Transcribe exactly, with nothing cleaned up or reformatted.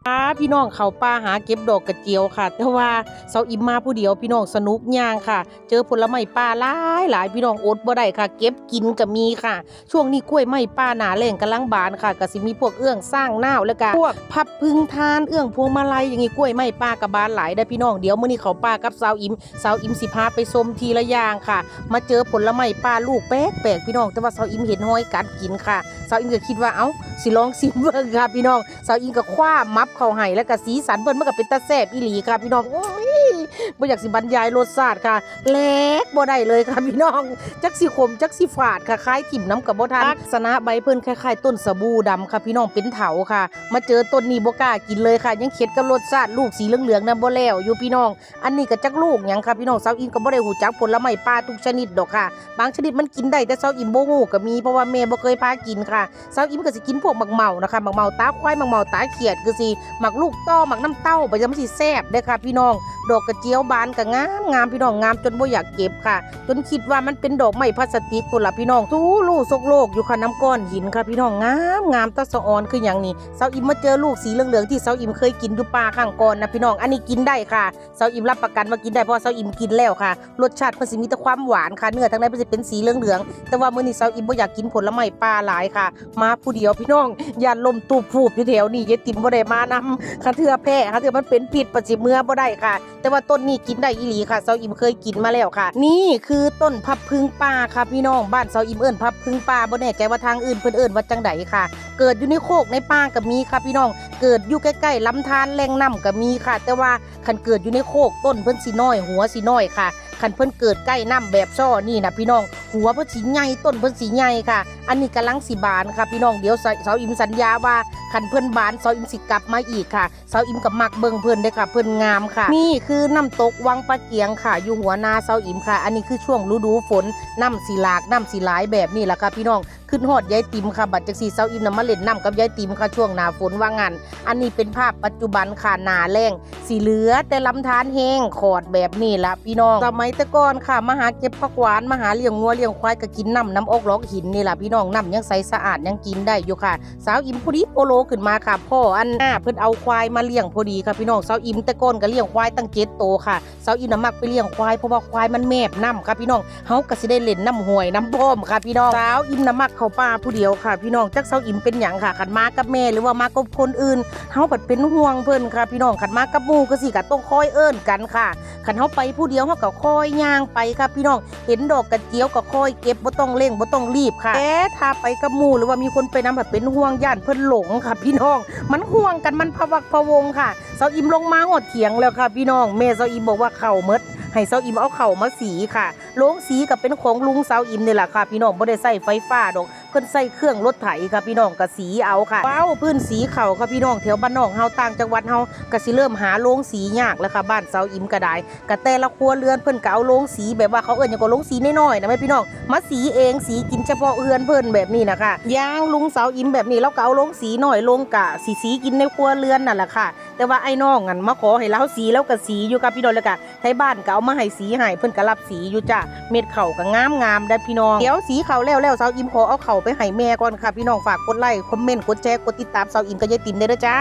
ค่ะพี่น้อง เข้าป่าหาเก็บดอกกระเจียวค่ะ แต่ว่าสาวอิมมาผู้เดียวพี่น้อง สนุกย่างค่ะ เจอผลไม้ป่าหลายหลายพี่น้อง อดบ่ได้ค่ะ เก็บกินก็มีค่ะ ช่วงนี้กล้วยไม้ป่าหน้าแล้งกำลังบานค่ะ ก็สิมีพวกเอื้องซ่างนาว แล้วก็พวกพับพึงทาน เอื้องพวงมาลัย อย่างนี้ กล้วยไม้ป่าก็บานหลายได้อพี่น้อง เดี๋ยวมื้อนี้เข้าป่ากับสาวอิม สาวอิมสิพาไปชมทีละอย่างค่ะ มาเจอผลไม้ป่าลูกแปลกๆพี่น้อง แต่ว่าสาวอิมเห็นหอยกัดกินค่ะ สาวอิมก็คิดว่า เอ้า สิลองซิมเบิ่งค่ะพี่น้อง สาวอิมก็คว้ามับเข้าให้ แล้วก็สีสันเพิ่นมันก็เป็นตาแซ่บอีหลีค่ะพี่น้อง โอ้ย บ่อยากสิบรรยายรสชาติค่ะ แลกบ่ได้เลยค่ะพี่น้อง จักสิขมจักสิฝาดค่ะ คายถิ่มน้ำก็บ่ทัน ลักษณะใบเพิ่นคล้ายๆต้นสะบู่ดำค่ะพี่น้อง เป็นเถาค่ะ มาเจอต้นนี้บ่กล้ากินเลยค่ะ ยังเข็ดกับรสชาติลูกสีเหลืองๆนั้นบ่แล้วอยู่พี่น้อง อันนี้ก็จักลูกหยังค่ะพี่น้อง สาวอิมก็บ่ได้ฮู้จักผลไม้ป่าทุกชนิดดอกค่ะ บางชนิดมันกินได้แต่สาวอิมบ่ฮู้ก็มี เพราะว่าแม่บ่เคยพากินค่ะ สาวอิมก็สิกินพวกหมากเม่านะคะ หมากเม่าตาควาย หมากเม่าตาเขียด คือสิหมากลูกต่อ หมากน้ำเต้า ไปจั่งซี้แซ่บเด้อค่ะพี่น้อง ดอกกระเจียวบานก็งามงามพี่น้อง งามจนบ่อยากเก็บค่ะ จนคิดว่ามันเป็นดอกไม้พลาสติกพุ้นล่ะพี่น้อง ทู่ลู่ซกโลกอยู่ค่ะ น้ำก้อนหินค่ะพี่น้อง งามงามตาสะออนคือหยังนี่ สาวอิมมาเจอลูกสีเหลืองๆที่สาวอิมเคยกินอยู่ป่าครั้งก่อนนะพี่น้อง อันนี้กินได้ค่ะ สาวอิมรับประกันว่ากินได้ เพราะว่าสาวอิมกินแล้วค่ะ รสชาติเพิ่นสิมีแต่ความหวานค่ะ เนื้อทางในเพิ่นสิเป็นสีเหลืองๆ แต่ว่ามื้อนี้สาวอิมบ่อยากกินผลไม้ป่าหลายค่ะ มาผู้เดียวพี่น้อง ย่านล้มตุ๊บฟูบอยู่แถวนี้ ยายติ๋มบ่ได้มานำ คันเทื่อแพ้ คันเทื่อมันเป็นพิษ ปะสิเมือบ่ได้ค่ะ แต่ว่าต้นนี้กินได้อีหลีค่ะ สาวอิมเคยกินมาแล้วค่ะ นี่คือต้นพับพึงป่าค่ะพี่น้อง บ้านสาวอิมเอิ้นพับพึงป่า บ่แน่ใจว่าทางอื่นเพิ่นเอิ้นว่าจั่งใดค่ะ เกิดอยู่ในโคกในป่าก็มีค่ะพี่น้อง เกิดอยู่ใกล้ๆลำธารแหล่งน้ำก็มีค่ะ แต่ว่าคันเกิดอยู่ในโคกต้นเพิ่นสิน้อย หัวสิน้อยค่ะ คันเพิ่นเกิดใกล้น้ำแบบซ้อนี่นะพี่น้อง หัวเพิ่นสิใหญ่ ต้นเพิ่นสิใหญ่ค่ะ อันนี้กำลังสิบานค่ะพี่น้อง เดี๋ยวสาว สาวอิมสัญญาว่าคันเพิ่นบานสาวอิมสิกลับมาอีกค่ะ สาวอิมก็มักเบิ่งเพิ่นเด้อค่ะ เพิ่นงามค่ะ นี่คือน้ำตกวังปะเกียงค่ะ อยู่หัวนาสาวอิมค่ะ อันนี้คือช่วงฤดูฝน น้ำสิหลาก น้ำสิหลายแบบนี้ล่ะค่ะพี่น้อง คิดฮอดยายติ๋มค่ะ บัดจั่งซี้สาวอิมน่ะมาเล่นน้ำกับยายติ๋มค่ะ ช่วงหน้าฝนว่างั้น อันนี้เป็นภาพปัจจุบันค่ะ หน้าแล้ง สิเหลือแต่ลำธารแห้งขอดแบบนี้ล่ะพี่น้อง สมัยแต่ก่อนค่ะ มาหาเก็บผักหวาน มาหาเลี้ยงงัวเลี้ยงควาย ก็กินน้ำ น้ำออกหลอกหินนี่ล่ะพี่น้อง น้ำยังใสสะอาด ยังกินได้อยู่ค่ะ สาวอิมพอดีโปโลขึ้นมาค่ะ พ้ออันน้าเพิ่นเอาควายมาเลี้ยงพอดีค่ะพี่น้อง สาวอิมแต่ก่อนก็เลี้ยงควายตั้งเจ็ดโตค่ะ สาวอิมน่ะมักไปเลี้ยงควาย เพราะว่าควายมันแมบน้ำค่ะพี่น้อง เฮาก็สิได้เล่นน้ำห้วยน้ำพร้อมค่ะพี่น้อง สาวอิมน่ะมักเข้าป่าผู้เดียวค่ะพี่น้อง จักสาวอิมเป็นหยังค่ะ คันมากับแม่หรือว่ามากับคนอื่น เฮาผัดเป็นห่วงเพิ่นค่ะพี่น้อง คันมากับหมู่ก็สิก็ต้องคอยเอิ้นกันค่ะ คันเฮาไปผู้เดียวเฮาก็คอยย่างไปค่ะพี่น้อง เห็นดอกกระเจียวก็คอยเก็บ บ่ต้องเร่ง บ่ต้องรีบค่ะ แต่ถ้าไปกับหมู่หรือว่ามีคนไปนำผัดเป็นห่วง ย่านเพิ่นหลงค่ะพี่น้อง มันห่วงกัน มันพะวักพะวงค่ะ สาวอิมลงมาฮอดเถียงแล้วค่ะพี่น้อง แม่สาวอิมบอกว่าข้าวหมด ให้สาวอิมเอาข้าวมาสีค่ะ โรงสีก็เป็นของลุงสาวอิมนี่แหละค่ะพี่น้อง บ่ได้ใช้ไฟฟ้าดอก เพิ่นใช้เครื่องรถไถค่ะพี่น้อง ก็สีเอาค่ะ ว้าว พื้นสีข้าวค่ะพี่น้อง แถวบ้านนอกเฮา ต่างจังหวัดเฮา ก็สิเริ่มหาโรงสียากแล้วค่ะ บ้านสาวอิมก็ได้ ก็แต่ละครัวเรือนเพิ่นก็เอาโรงสี แบบว่าเขาเอิ้นหยังก็โรงสีน้อยๆนะแม่พี่น้อง มาสีเอง สีกินเฉพาะเฮือนเพิ่นแบบนี้นะคะ อย่างลุงสาวอิมแบบนี้ ลาวก็เอาโรงสีน้อยลง ก็สิสีกินในครัวเรือนนั่นแหละค่ะ แต่ว่าไอ้น้องนั่นมาขอให้ลาวสี ลาวก็สีอยู่ค่ะพี่น้อง แล้วก็ไทบ้านก็เอามาให้สีให้ เพิ่นก็รับสีอยู่จ้ะ เม็ดข้าวก็งามๆได้อพี่น้อง เดี๋ยวสีข้าวแล้วแล้ว สาวอิมขอเอาข้าวไปให้แม่ก่อนค่ะพี่น้อง ฝากกดไลค์ คอมเมนต์ กดแชร์ กดติดตามสาวอิมกับยายติ๋มได้เด้อจ้า